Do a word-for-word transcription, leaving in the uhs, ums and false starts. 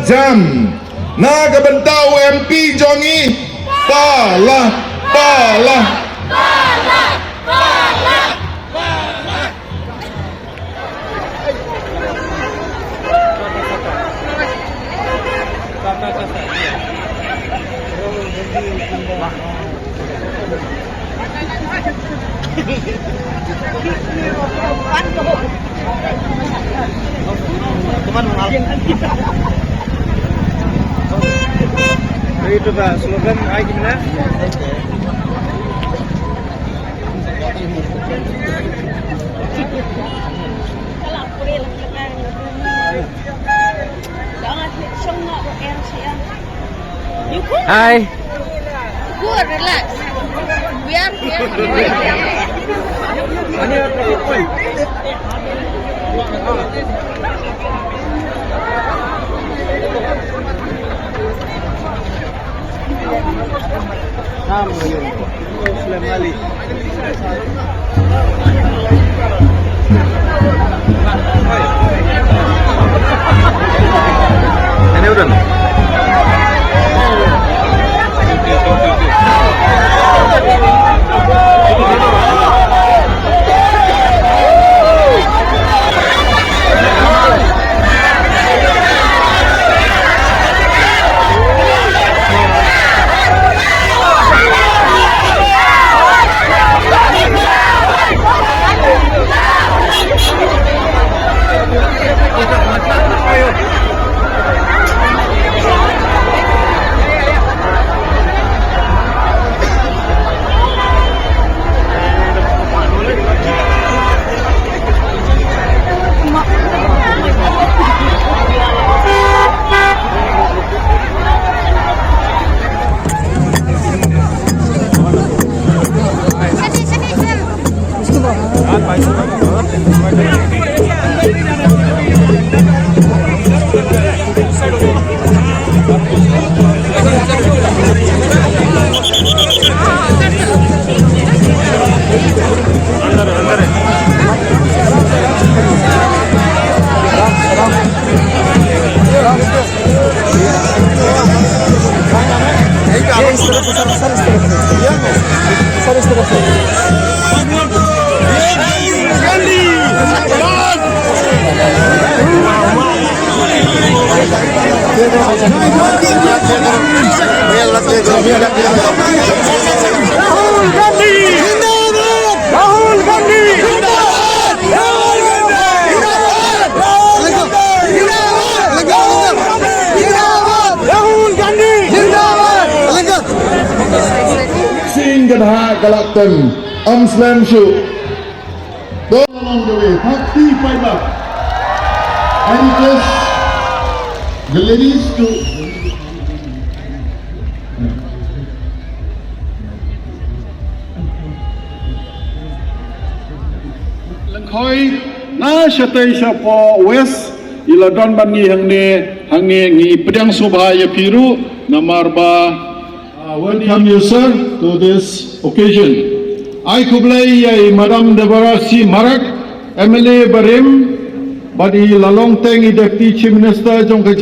Jam na ka bynta u M P jong ngi. Palat, palat. Itu ba slogan ai gimana? Hi. Good, relax. We are here. Sing ka dha ka la tem, ym slem shuh. To along the way, thirty-five lakh. I request the ladies to Lyngkhoi na shatei shapoh West, i la don bad ngi hangne, hangne ngi pdiang sngewbha ïa phi ruh namar ba, uh, welcome you, sir, to this occasion. Ai khublei ïa i Madam Deborah C Marak, M L A barim, bad i la long teng i Deputy Chief Minister jong ka